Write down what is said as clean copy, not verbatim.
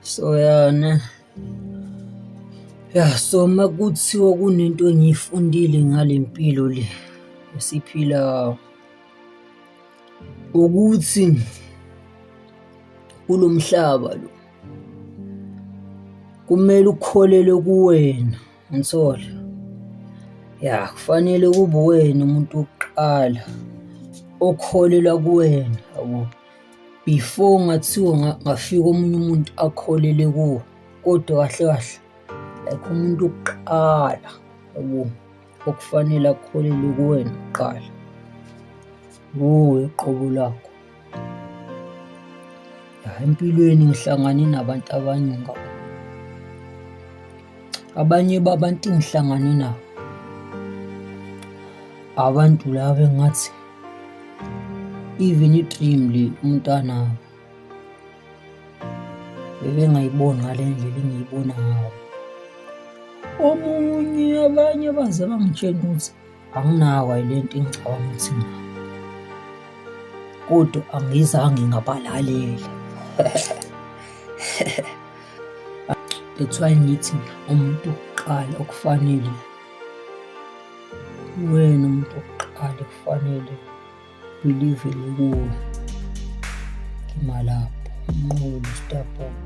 So ya ne, ya so uma kuthiwa kunento engiyifundile ngale mpilo le esiyiphilayo, ukuthi kulo mhlaba lo kumele ukholelwe kuwena, angithola? Ya, kufanele kube uwena umuntu wokuqala okholelwa kuwena yabo. Before kungathiwa ngafika omunye umuntu akholelwe kuwe, kodwa kahle kahle like umuntu wokuqala yabo okufanele akholelwe kuwena kuqala wuwe qobo lwakho. Ya, empilweni ngihlangane nabantu abaningi kakhulu. Abanye babantu engihlangane nabo, abantu laba engingathi even i-dream le umuntu anayo bebengayiboni ngale ndlela engiyibona ngayo. Omunye abanye baze bangitshela ukuthi anginawo le nto engicabanga ukuthi nginayo, kodwa angizange ngabalalela. That's why ngithi umuntu wokuqala okufanele uwena umuntu wokuqala ekufanele believe-ele kuwe. Ngima lapho, uMnqobi Starboard.